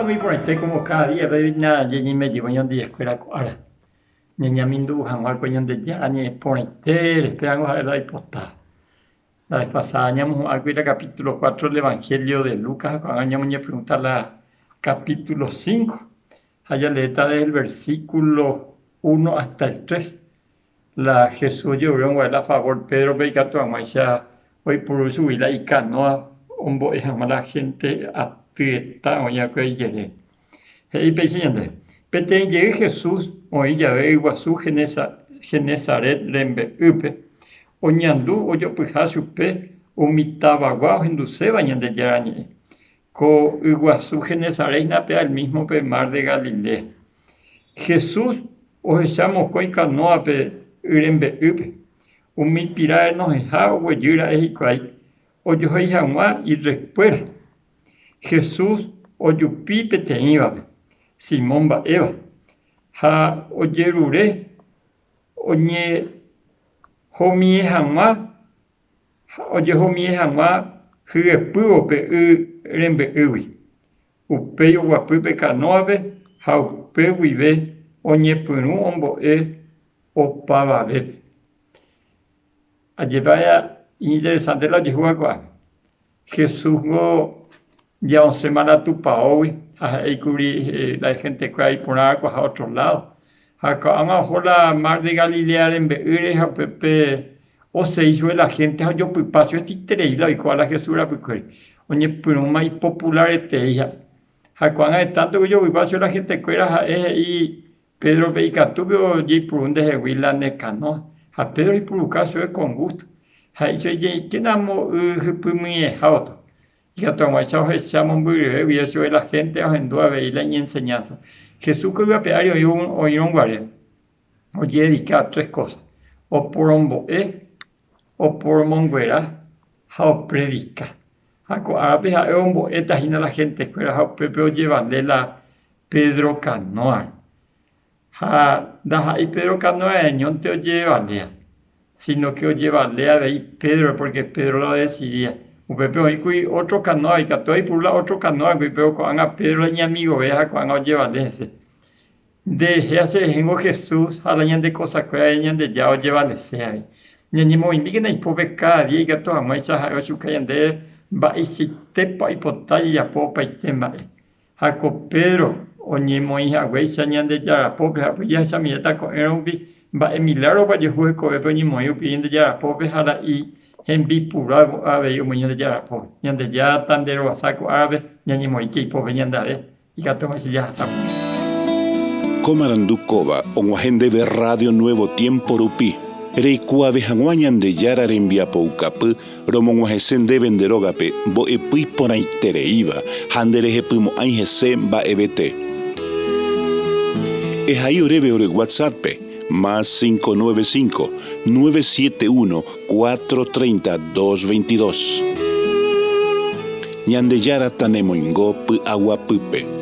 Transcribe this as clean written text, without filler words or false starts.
Ajépa iporãite como cada día péina ñañeme'ẽjevy ñandejekuéra ko ára ñañamindu'u hag̃ua ko Ñandejára ñe'ẽ porãitére, pévango ha'e la oipota. La vez pasada ñamohu'ãkuri la capítulo cuatro del Evangelio de Lucas ha ko'ág̃a ñamoñepyrũta la capítulo cinco ha jaleéta desde el versículo uno hasta el tres. La Jesús ojerurérõ guare la favór Pédrope ikatu hag̃uáicha oipuru chugui la ikanóa ombo'e hag̃ua la hénte atyeta oĩ va'ekue ijere. He'i péicha ñandéve, Peteĩ jey Jesús oĩ jave yguasu Genesaret rembe'ýpe, oñandu ojopyha chupe umi tavagua ohenduséva Ñandejára Ñe'ẽ. Ko yguasu Genesaret hína pe al mísmo pe mar de Galilea. Jesús ohecha mokõi kanóa pe y rembe'ýpe. Umi pira renohẽha oguejy ra'e hikuái ojohéi hag̃ua irrekuéra. Jesús ojupi peteĩvape, Simón mba'éva, ha ojerure oñehomie hag̃ua ha ojehomie hag̃ua hyepývo pe y rembe'ýgui. Upéi oguapy pe kanóape ha upe guive oñepyrũ ombo'e opavavépe. Ajépa iñinteresánte la ojehúva ko'ápe. Jesúsngo ja osẽma la tupaógui ha he'i kuri la ihentekuéra iporãva kuaha ótro ládo. Ha ko'ág̃a oho la mar de Galilea rembe'ýre ha upépe osegi chupe la hénte ha ojopypa chupe hetaiterei la oikóva la Jesús rapykuéri. Oñepyrũma ipopularetei ha'e. Ha ko'ág̃a de tánto ojopypa chupe la hentekuéra ha'e he'i Pédrope ikatúpe ojeipuru ndehegui la ne kanóa, ha Pedro oipuruka chupe con gústo. Ha he'i chupe ijeikénamo y hypymyĩeha oto, ikatu hag̃uáicha ohecha mombyryve guive chupe la hénte ohendu avei la iñenseñánsa. Jesús ko yvy ape ári oĩrõ guare ojededika tres kósa, oporombo'e, oporomonguera ha opredika. Ha ko árape ha'e ombo'éta hína la hentekuéra ha upépe ojevale la Pedro kanóare. Ha ndaha'éi Pedro kanóare añónte ojevalea, síno ke ojevale avei Pédrore, pórke Pedro la odesidía. Upépe oĩ kuri ótro kanóa, ikatu oipuru la ótro kanóagui, péro ko'ág̃a Pedro la iñamigove ha ko'ág̃a ojevale hese. Nderehe ha cherehéngo Jesús ha la ñande kosakuérare Ñandejára ojevalese avei. Ñañemoĩmíkena ipópe káda día ikatu hag̃uáicha ha'e ochuka ñandéve mba'eichaitépa oipota jajapo opaite mba'e. Ha ko Pedro oñemoĩ haguéicha Ñandejára pópe ha upéi jahechamivéta ko'ẽrõ rupi mba'e milágropa ojehu hekovépe oñemoĩ rupi Ñandejára pópe ha ra'i hembipura avei omoĩ Ñandejára pópe. Ñandejára tanderovasa ko árape ñañemoĩke ipópe ñande ave ikatu hag̃uáicha jahasa porã. Ko marandu kóva og̃uahẽ ndéve Radio Nuevo Tiempo rupi, reikuaave hag̃ua Ñandejára rembiapoukapy Romog̃uahẽse ndéve nde rógape mbo'epy iporãitereíva ha nderehepymo'ãi hese mba'evete. Ehai oréve ore WhatsApp-pe, más 595, 971 430 222. Ñandejára tanemoingo py'aguapýpe.